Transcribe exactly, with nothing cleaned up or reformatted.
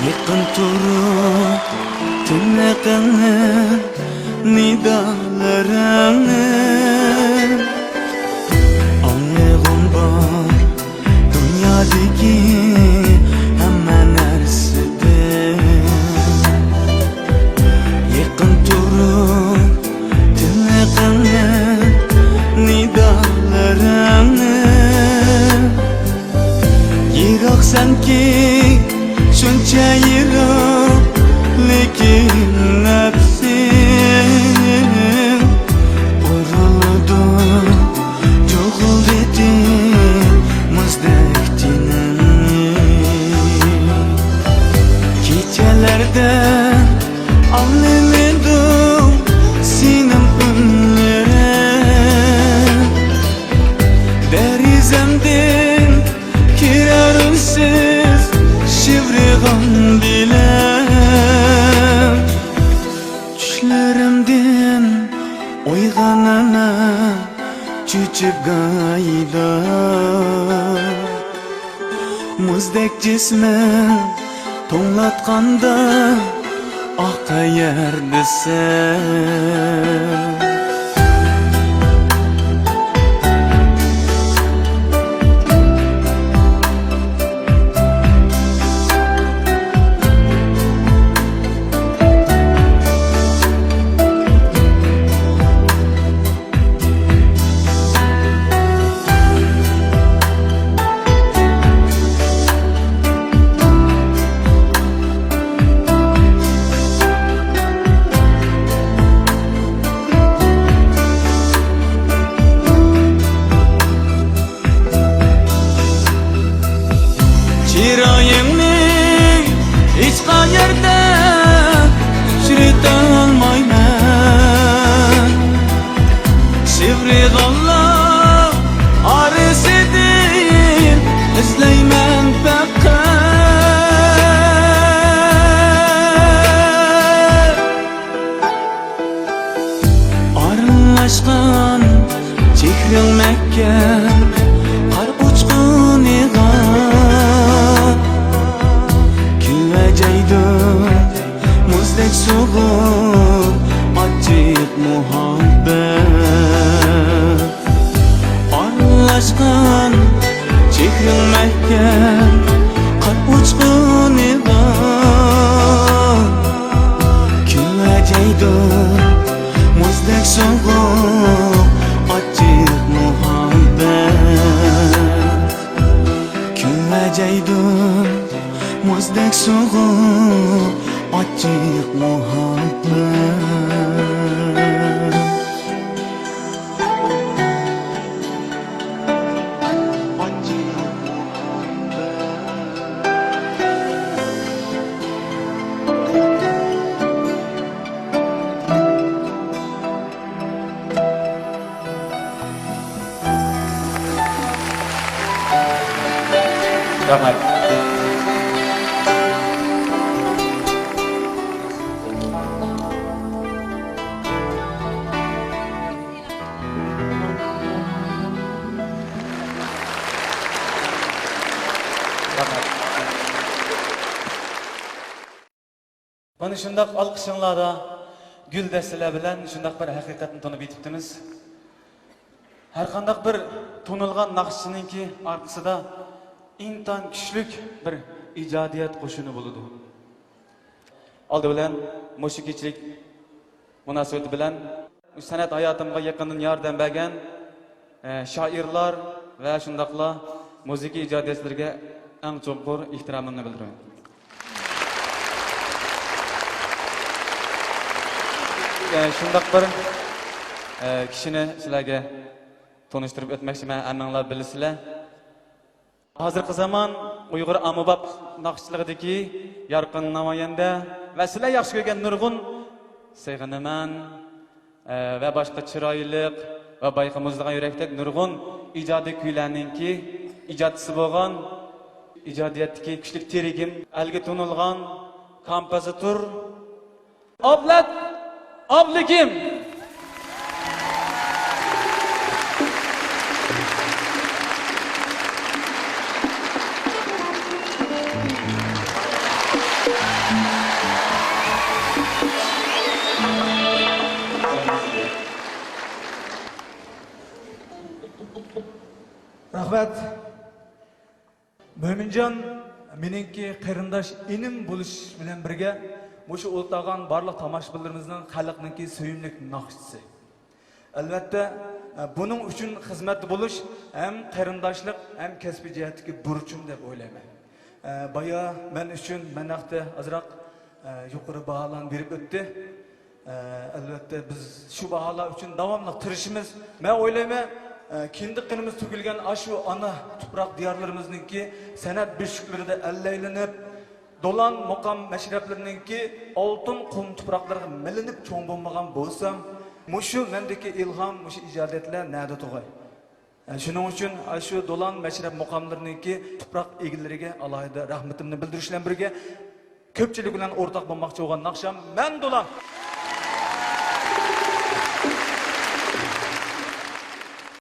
يېقىن تۇرۇپ تىنىقىڭنى، نىدالىرىڭنى ئاڭلىغۇم بار دۇنيادىكى ھەممە نەرسىدىن. يېقىن تۇرۇپ تىنىقىڭنى، نىدالىرىڭنى. يىراق سەنكى شۇنچە يىراق، لېكىن نەپسىم ئۇرۇلىدۇ جۇغۇلدىتىپ مۇزدەك جېنىم. كېچىلەردە ئاڭلىنىدۇ سېنىڭ ئۈنلىرىڭ. دېرىزەمدىن كىرەر ئۈنسىز شىۋىرغان بىلەن. چۈشلىرىمدىن ئويغىنىمەن چۆچۈپ گاھىدا. مۇزدەك جىسمىڭ توڭلاتقاندا ئاق قەيەردىسەن؟ چىرايىڭنى ھېچقايەردە ئۇچرىتالمايمەن. شىۋىرغانلار ئارىسىدىن ئىزلەيمەن پەقەت. ئارىلاشقان چېھرىڭ مەھكەم قار ئۇچقۇنىغا كۈلەجەيدۇ مۇزدەك سوغۇق ئاچچىق مۇھەببەت. ئارىلاشقان چېھرىڭ مەھكەم قار ئۇچقۇنىغا كۈلەجەيدۇ مۇزدەك سوغۇق ئاچچىق مۇھەببەت. كۈلەجەيدۇ مۇزدەك سوغۇق ئاچچىق مۇھەببەت. رەھمەت. مانا شۇنداق ئالقىشىڭلاردا گۈل دەستىلەر بىلەن شۇنداق بىر ھەقىقەتنى تونۇپ يېتىپتىمىز. ھەرقانداق بىر تونۇلغان ناخشىچىنىڭكى ئارقىسىدا ئىنتايىن كۈچلۈك بىر ئىجادىيەت قوشۇنى بولىدۇ. ئالدى بىلەن مۇشۇ كېچىلىك مۇناسىۋىتى بىلەن مۇشۇ سەنئەت ھاياتىمغا يېقىندىن ياردەم بەرگەن، ئە، شائىرلار ۋە شۇنداقلا مۇزىكا ئىجادىيەتچىلىرىگە ئەڭ چوڭقۇر ئېھتىرامىمنى بىلدۈرىمەن. ئە، شۇنداق بىر، ئە، كىشىنى سىلەرگە تونۇشتۇرۇپ ئۆتمەكچىمەن، ھەممىڭلار بىلىسىلەر. ھازىرقى زامان ئۇيغۇر ئاممىباب ناخشىچىلىقىدىكى يارقىن نامايەندە ۋە سىلەر ياخشى كۆرگەن نۇرغۇن سېغىنىمەن، ئە، ۋە باشقا چىرايلىق ۋە بايقىمىزلىغان يۈرەكتەك نۇرغۇن ئىجادىي كۈيلەرنىڭكى ئىجادچىسى بولغان، ئىجادىيەتتىكى كۈچلۈك تىرىگىم، ئەلگە تونۇلغان كومپوزىتور، ئابلەت ئابلىكىم. رەھمەت. مۆمىنجان مېنىڭكى قېرىنداش ئىنىم بولۇش بىلەن بىرگە، مۇشۇ ئولتۇرغان بارلىق تاماشىبىنلىرىمىزنىڭ خەلقنىڭكى سۆيۈملۈك ناخشىچىسى. ئەلۋەتتە، بۇنىڭ ئۈچۈن خىزمەتتە بولۇش ھەم قېرىنداشلىق، ھەم كەسپىي جەھەتتىكى بۇرچۇم دەپ ئويلايمەن. بايا مەن ئۈچۈن مەن ھەقتە ئازراق يۇقىرى باھالارنى بېرىپ ئۆتتى. ئەلۋەتتە، بىز شۇ باھالار ئۈچۈن داۋاملىق تىرىشىمىز. مەن ئويلايمەن، كىندىك قېنىمىز تۆكۈلگەن ئاشۇ ئانا تۇپراق دىيارلىرىمىزنىڭكى سەنئەت بۆشۈكلىرىدە ئەللەيلىنىپ، دولان مۇقام مەشرەپلىرىنىڭكى ئالتۇن قۇم تۇپراقلىرىغا مىلىنىپ چوڭ بولمىغان بولسام، مۇشۇ مەندىكى ئىلھام، مۇشۇ ئىجادىيەتلەر نەدە تۇغاي؟ شۇنىڭ ئۈچۈن ئاشۇ دولان مەشرەپ مۇقاملىرىنىڭكى تۇپراق ئىگىلىرىگە ئالاھىدە رەھمىتىمنى بىلدۈرۈش بىلەن بىرگە، كۆپچىلىك بىلەن ئورتاق بولماقچى بولغان ناخشام مەن دولان.